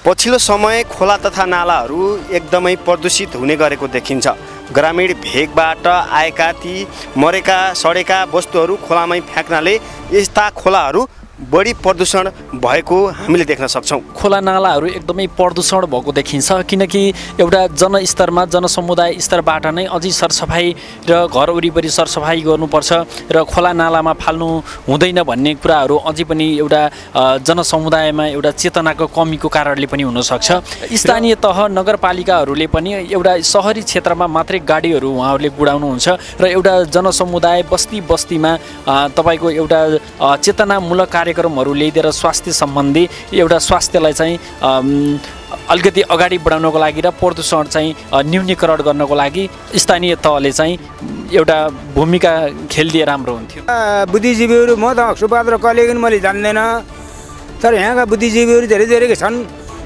पछिल्लो समय खोला तथा नालाहरू एकदमै प्रदूषित हुने गरेको देखिन्छ। ग्रामीण भेगबाट आएका ती मरेका सडेका वस्तुहरू खोलामै फ्याँक्नाले यस्ता खोलाहरू बढी प्रदूषण भएको हामीले देख्न सक्छौँ। खोला नालाहरू एकदमै प्रदूषण भएको देखिन्छ, किनकि एउटा जनस्तरमा जनसमुदाय स्तरबाट नै अझै सरसफाइ र घर वरिपरि सरसफाइ गर्नुपर्छ र खोला नालामा फाल्नु हुँदैन भन्ने कुराहरू अझै पनि एउटा जनसमुदायमा एउटा चेतनाको कमीको कारणले पनि हुनसक्छ। स्थानीय तह नगरपालिकाहरूले पनि एउटा सहरी क्षेत्रमा मात्रै गाडीहरू उहाँहरूले गुडाउनुहुन्छ र एउटा जनसमुदाय बस्ती बस्तीमा तपाईँको एउटा चेतनामूलक कार्यक्रमहरू ल्याइदिएर स्वास्थ्य सम्बन्धी एउटा स्वास्थ्यलाई चाहिँ अलिकति अगाडि बढाउनको लागि र प्रदूषण चाहिँ न्यूनीकरण गर्नको लागि स्थानीय तहले चाहिँ एउटा भूमिका खेलिदिए राम्रो हुन्थ्यो। बुद्धिजीवीहरू म त सुपात्र कहिले पनि मैले जान्दैन, तर यहाँका बुद्धिजीवीहरू धेरै धेरै छन्,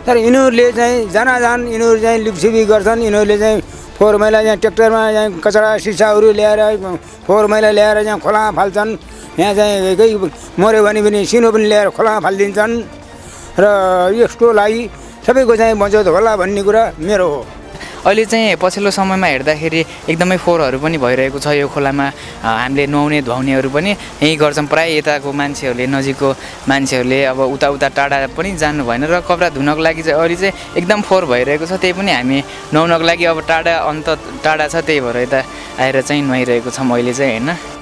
तर यिनीहरूले चाहिँ जानाजान यिनीहरू चाहिँ लिपसिपी गर्छन्। यिनीहरूले चाहिँ फोहोर मैला चाहिँ ट्र्याक्टरमा चाहिँ कचरा सिसाहरू ल्याएर फोहोर मैला ल्याएर चाहिँ खोलामा फाल्छन्। यहाँ चाहिँ केही मऱ्यो भने पनि सिनो पनि ल्याएर खोलामा फालिदिन्छन् र यसको लागि सबैको चाहिँ बचत होला भन्ने कुरा मेरो हो। अहिले चाहिँ पछिल्लो समयमा हेर्दाखेरि एकदमै फोहोरहरू पनि भइरहेको छ यो खोलामा। हामीले नुहाउने धुवाउनेहरू पनि यहीँ गर्छौँ, प्रायः यताको मान्छेहरूले नजिकको मान्छेहरूले अब उता टाढा पनि जानु भएन र कपडा धुनको लागि चाहिँ अहिले चाहिँ एकदम फोहोर भइरहेको छ। त्यही पनि हामी नुहाउनको लागि अब टाढा छ, त्यही भएर यता आएर चाहिँ नुहाइरहेको छौँ अहिले चाहिँ होइन।